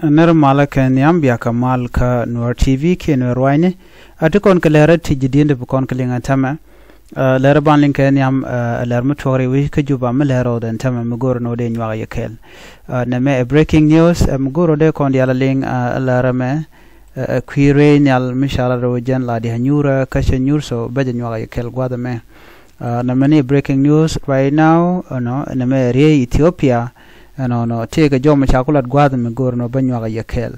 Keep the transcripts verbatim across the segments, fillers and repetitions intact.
Nɛr malä kɛ nhiam, bia kɛ mal kä Nuɛr T V kiɛ Nuɛr ruacni. A ti kɔn kɛ lɛr ti ji̱ di̱n ti bi kɔn kɛ liŋ ɛn tämɛ. Ɛ, lɛr ban liŋ kɛ nhiam, ɛ, lɛr mi tuɔk ri wi̱c kä Juba mi lɛr rɔɔdɛ ɛn tämɛ mi go̱o̱r ni wä dee nyuak yɛ kɛɛl. Ɛ, nɛmɛ ɛ breaking news, ɛ, mi go̱o̱r wä dee kɔn diaal a liŋ, ɛ, lɛr ɛmɛ, ɛ, ɛ, kui̱ rɛy nhial mi ca lat rɛ wä jɛn la di a nyuur, ɛ, kä cɛ nyuur so bɛ jɛ nyuak yɛ kɛɛl gua̱th ɛmɛ. Ɛ, nɛmɛ ni breaking news right now, ɛnɔ, nɛmɛ riey Ethiopia, ɛnɔ, nɔ, tëëkɛ jɔm ca ku lat gua̱a̱th mi go̱o̱r nɔ bä nyuak a yɛ kɛɛl.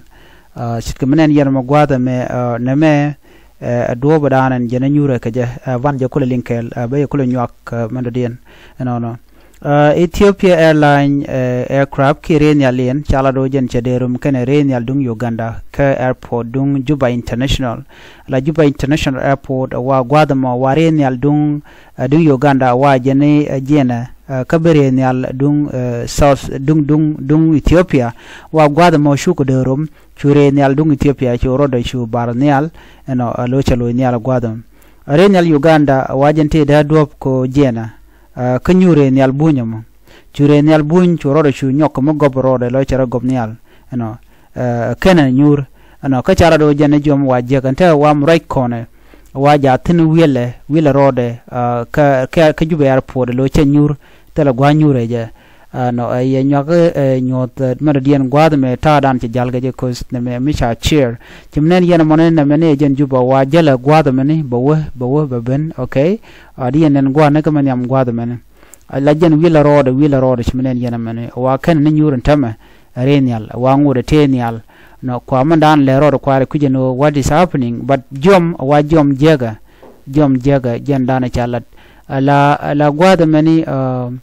Ɛ, ce̱tkɛ mi nɛn yɛn mɛ gua̱a̱th ɛmɛ, ɛ, nɛmɛ, ɛ, ɛ duɔ̱ɔ̱p ɛ da̱a̱n ɛn jɛn ɛ nyuurɛ kɛ jɛ, ɛ, ban jɛ kulɛ liŋ kɛɛl, ɛ, bä yɛ kulɛ nyuak, ɛ, mɛn dɔ̱diɛn, ɛnɔ, nɔ. Ɛ, Ethiopia Airline, ɛ, aircraft kiɛ riey nhial yɛn, ca lat rɛ wä jɛn cɛ dee rum kɛnɛ riey nhial duŋ Uganda, kä airport duŋ Juba International. La Juba International Airport, ɛ, wa gua̱a̱th ɛmɔ, wa riey nhial duŋ, ɛ, duŋ Uganda, wa jɛn i̱, ɛ, jiɛnɛ, ɛ, kä bi riey nhial duŋ, ɛ, South, duŋ, duŋ, duŋ Ethiopia, wa gua̱a̱th ɛmɔ cukɛ dee rom, cu riey nhial duŋ Ethiopia, cu rɔɔdɛ cu bar nhial, ɛnɔ, ɛ, lo̱c cɛ lo̱c nhial gua̱a̱th ɛmɔ. Ɛ, riey nhial Uganda, wa jɛn tëë dee duɔ̱p ko jiɛnɛ, ɛ, kä nyuur riey nhial buny ɛmɔ. Cu riey nhial buny, cu rɔɔdɛ cu nyɔk mi gɔp rɔɔdɛ lo̱c cɛ rɔ gɔp nhial, ɛnɔ, ɛ, kɛnɛ nyuur, ɛnɔ, kä ca lat rɛ wä jɛn ni jɔm wa jiäk, ɛn te wa mi ruac kɔnɛ, wa jaathin wi̱i̱lɛ, wi̱i̱lɛ rɔɔdɛ, ɛ, kä, kä, kä Juba airport, lo̱c cɛ nyuur, thilɛ gua̱a̱th nyuur ɛ jɛ. Ɛnɔ, ɛ, yɛ nyuak, ɛ, nyuɔ̱th, ɛ, mɛn dɔ̱diɛn gua̱a̱th ɛmɛ ta̱a̱dan cɛ ja̱l kɛ jɛ, 'cause nɛmɛ mi ca cier. Ci mi nɛn yɛn ɛmɔni nɛmɛ ni ɛ jɛn Juba wa jälɛ gua̱a̱th ɛmɛni, bɛ wä, bɛ wä, bɛ ben, okay? Ɛ, di yɛn nɛn gua̱a̱th ni kä mi nhiam gua̱a̱th ɛmɛni. Ɛ, la jɛn wi̱i̱lɛ rɔɔdɛ, wi̱i̱lɛ rɔɔdɛ ci mi nɛn yɛn ɛmɛni. Wa kɛn ni nyuur ɛn tämɛ, ɛ riey nhial, wa ŋot ɛ tëë nhial. Nɔ, kua mɛn da̱a̱n lɛ rɔɔdɛ kuaarɛ kui̱cɛ ni wä, what is happening? But jɔm, wa jɔm jiäkä, jɔm jiäkä, jɛn da̱a̱n ca lat. Ɛ la, ɛ la gua̱a̱th ɛmɛni, ɛ,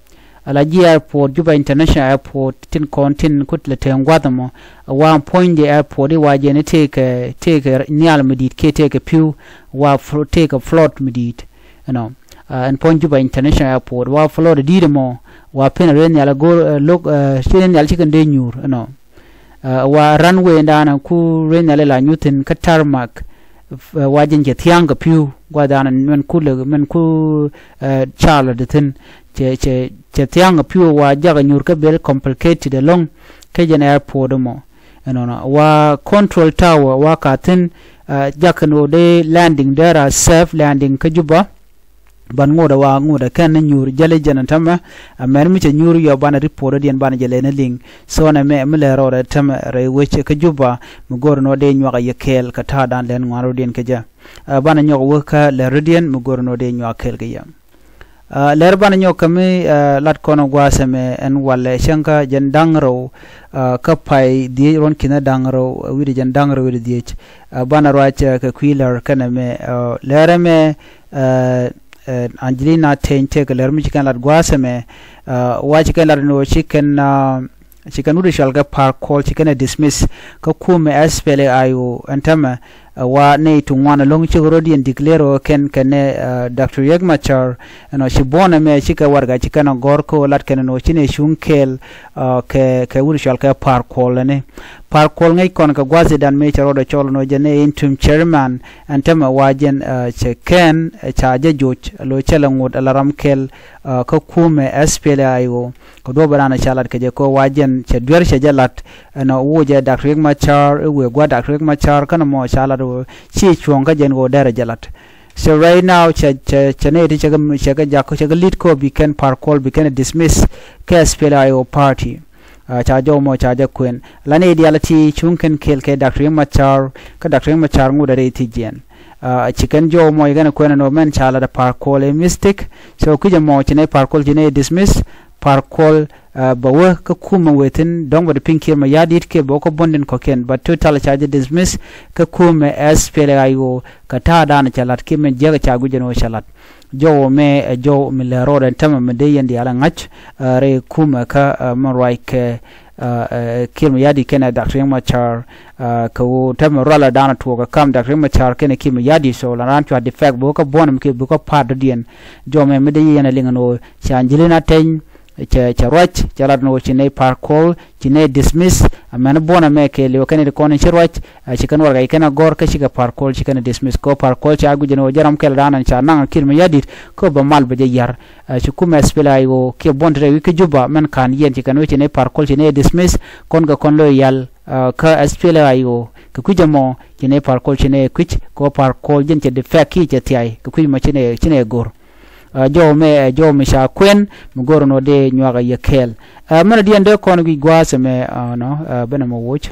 ɛ la ji̱ airport, Juba International Airport, tin kɔn tin kut lɛ teŋ gua̱a̱th ɛmɔ. Ɛ wa puɔ̱ny di airport i̱ wa jɛn i̱ tëëkɛ, tëëkɛ nhial mi di̱i̱t kiɛ tëëkɛ pi̱w, wa fl-, tëëkɛ float mi di̱i̱t. Ɛnɔ, ɛ, ɛn puɔ̱ny Juba International Airport, wa float di̱i̱t ɛmɔ, wa pen riey nhial ɛ go̱o̱r, ɛ, lo̱k, ɛ, ci riey nhial ci kɛn dee nyuur, ɛnɔ. Ɛ, wa runway ɛn da̱a̱n ku riey nhial ila nyuth thi̱n kä tarmac, ɛ, wa jɛn cɛ thia̱a̱ŋ kɛ pi̱w, gua̱a̱th da̱a̱n mɛn ku lek, mɛn ku, ɛ, Charlotte thi̱n, cɛ, cɛ, cɛ thia̱a̱ŋ kɛ pi̱w, wa jakä nyuur kä bel complicated ɛlɔ̱ŋ, kä jɛn airport ɛmɔ. Ɛnɔnɔ, wa control tower, wa ka thi̱n, ɛ, jakä ni wä dee landing, dee ra safe landing kä Juba. Ban ŋot ɛ wa ŋot ɛ kɛn ni nyuur jäli jɛn ɛn tämɛ, ɛ mɛn mi cɛ nyuur yɔ banɛ report rɔ̱diɛn banɛ jɛ lɛ ni liŋ. So nɛmɛ mi lɛ rɔɔdɛ tämɛ rɛy wec kä Juba, mi go̱o̱r ni wä dee nyuak ɛ yɛ kɛɛl kɛ ta̱a̱dan lɛn ŋuan rɔ̱diɛn kɛ jɛ. Ɛ, banɛ nyɔk wä kä lɛ rɔ̱diɛn mi go̱o̱r ni wä dee nyuak kɛɛl kɛ yɛ. Ɛ, lɛr banɛ nyɔk kä mi, ɛ, lat kɔn gua̱a̱th ɛmɛ ɛn walɛ cäŋ kä jɛn da̱ŋ rɛw, ɛ, kä pay dhiec ruɔ̱n ki̱n da̱ŋ rɛw, ɛ, wi̱cdɛ jɛn da̱ŋ rɛw wi̱cdɛ dhiec. Ɛ, banɛ ruac, ɛ, kɛ kui̱ lɛr kɛn ɛmɛ, ɛ, lɛr ɛmɛ, ɛ, ɛ, Angelina Teny tëëkɛ lɛr mi ci kɛn lat gua̱a̱th ɛmɛ, ɛ, wa ci kɛn lat ni wä ci kɛn, ɛ, ci kɛn wut cɔal kɛ Par Kuol ci kɛn ɛ dismiss kä kumɛ S P L A I O ɛn tämɛ, ɛ, wa nɛy ti ŋuan ɛlɔ̱ŋ cikɛ rɔ̱diɛn declare ɣöö kɛn kɛnɛ, ɛ, Doctor Riek Machar, ɛnɔ ci buɔ̱n ɛmɛ cikɛ warɛga ci kɛn ɛ gɔ̱r kä ɣöö lat kɛn ɛn ɣöö ci nɛy cuŋ kɛɛl, ɛ, kɛ, kɛ wut cɔal kɛ Par Kuol ɛni. Par Kuol ŋäc kɔn kɛ gua̱thidan mëë cɛ rɔɔdɛ cɔl ɛn ɣöö jɛn ɛ interim chairman ɛn tämɛ wa jɛn, ɛ, cɛ kɛn, ɛ, ca jɛ joc, ɛ, lo̱c cɛ lɛ ŋot, ɛ, la ram kɛl, ɛ, kä kumɛ S P L A I O. Kɛ duɔ̱ɔ̱p ɛ raan ca lat kɛ jɛ kɛ ɣöö wa jɛn cɛ duer cɛ jɛ lat, ɛnɔ, wucɛ Doctor Riek Machar, i̱ wëë gua̱a̱th Doctor Riek Machar känɛ mɔ ca lat ɣöö ci cuɔ̱ɔ̱ŋ kä jɛn ɣöö derɛ jɛ lat. So right now cɛ, cɛ, cɛ nɛy ti cɛ kɛ, cɛ kɛ jak, cɛ kɛ lit kɛ ɣöö bi kɛn Par Kuol bi kɛn dismiss kɛ S P L A I O party. Ɛ, ca jɔw mɔ ca jɛ kuɛn. La nɛy diaal ti cuŋ kɛn kɛɛl kɛ Doctor Riek Machar, kä Doctor Riek Machar ŋut a rɛy thiec jiɛn. Ɛ, ci kɛn jɔw mɔ ci kɛn kuɛn ɛn ɣöö mɛn ca lat ɛ Par Kuol ɛ mistake. So kui̱cɛ mɔ ci nɛy Par Kuol ci nɛy dismiss, Par Kuol, ɛ, bɛ wä kä kumɛ wëë thi̱n, dɔ̱ŋ bɛ ti piŋ Kiir Mayardit kiɛ bɛ wä kä buɔ̱ndiɛn kɔ̱kiɛn, but total ca jɛ dismiss kä kumɛ S P L A I O kɛ ta̱a̱dan cɛ lat kiɛ mɛn jiäk ca guic ɛn ɣöö cɛ lat. Jɔw mɛ ɛ jɔw mi lɛ rɔɔdɛ ɛn tämɛ mi dee yɛn diaal ɛ ŋa̱c, ɛ, rɛy kumɛ kä, ɛ, mɛn ruac kɛ, ɛ, ɛ, Kiir Mayardit kɛnɛ Doctor Riek Machar, ɛ, kɛ ɣöö tämɛ rualɛ da̱a̱n tuɔɔk ɛ kam Doctor Riek Machar kɛnɛ Kiir Mayardit, so la raan cua defect bi wä kä buɔ̱n mi kiɛ bi wä kä pa̱a̱t dɔ̱diɛn. Jɔw mɛ mi dee yɛn ɛ liŋ ɛn ɣöö ca Angelina Teny, cɛ, cɛ ruac, cɛ lat ɛn ɣöö ci nɛy Par Kuol, ci nɛy dismiss, Mɛn buɔ̱n ɛmɛ kɛɛliw kɛn i̱ ti kɔn in ci ruac, ɛ, ci kɛn warɛgak i̱ kɛn a gɔ̱r kä cikɛ Par Kuol ci kɛn a dismiss kɛ ɣöö Par Kuol ca guic ɛn ɣöö jɛ ram kɛl da̱a̱n ca naŋ Kiir Mayardit kɛ ɣöö bɛ mal bɛ jɛ ya̱r. Ɛ, ci kumɛ S P L A I O kiɛ buɔ̱n ti rɛy wi̱c kä Juba mɛn ka̱n yɛn ci kɛn wec ci nɛy Par Kuol ci nɛy dismiss kɔn kɛ kɔn lo̱c yal, ɛ, kä S P L A I O kɛ kui̱c ɛmɔ ci nɛy Par Kuol ci nɛy kui̱c kɛ ɣöö Par Kuol jɛn cɛ defect kiɛ cɛ thiay kɛ kui̱c ɛmɔ ci nɛy, ci nɛy go̱r. Ɛ, jɔw mɛ, ɛ, jɔw mi ca kuɛn mi go̱r ɛn ɣöö dee nyuak a yɛ kɛɛl. Ɛ, mɛn a diɛn dee kɔn guic gua̱a̱th ɛmɛ, ɛ, nɔ, ɛ, ben ɛmɔ woc.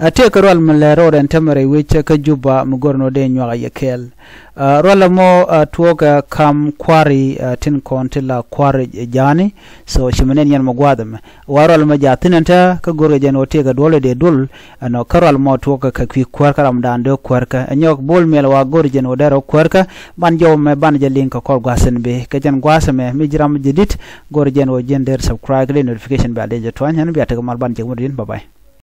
Ɛ, tëëkɛ rual mi lɛ ro̱o̱d ɛn tämɛ rɛy wec kä Juba mi go̱r ɛn ɣöö dee nyuak a yɛ kɛɛl. Ɛ, rual ɛmɔ, ɛ, tuɔɔk ɛ kam kua̱ri, ɛ, tin kɔn ti la kua̱ri ja̱a̱ni. So ci mi nɛn yɛn mɔ gua̱a̱th ɛmɛ. Wa rual mɔ jaathin ɛn te kä go̱rkɛ jɛn ɣöö tëëkɛ duɔl ɛ dee duɔl ɛnɔ kä rual mɔ tuɔɔk kɛ kui̱ kuäär kä ramdan dee kuäär kä ɛ nyɔk bol miɛl wa go̱r jɛn ɣöö dee rɔ kuäär kä ban jɔw mɛ ban jɛ liŋ kɛ kɔr gua̱a̱th in bi kɛ jɛn gua̱a̱th ɛmɛ mi ji̱ ram jɛ di̱t go̱r jɛn ɣöö ji̱n dee subscribe kɛ dee notification bia dee jɛ tuany ɛn bia tekɛ mal ban jɛ ŋut in. Bye bye.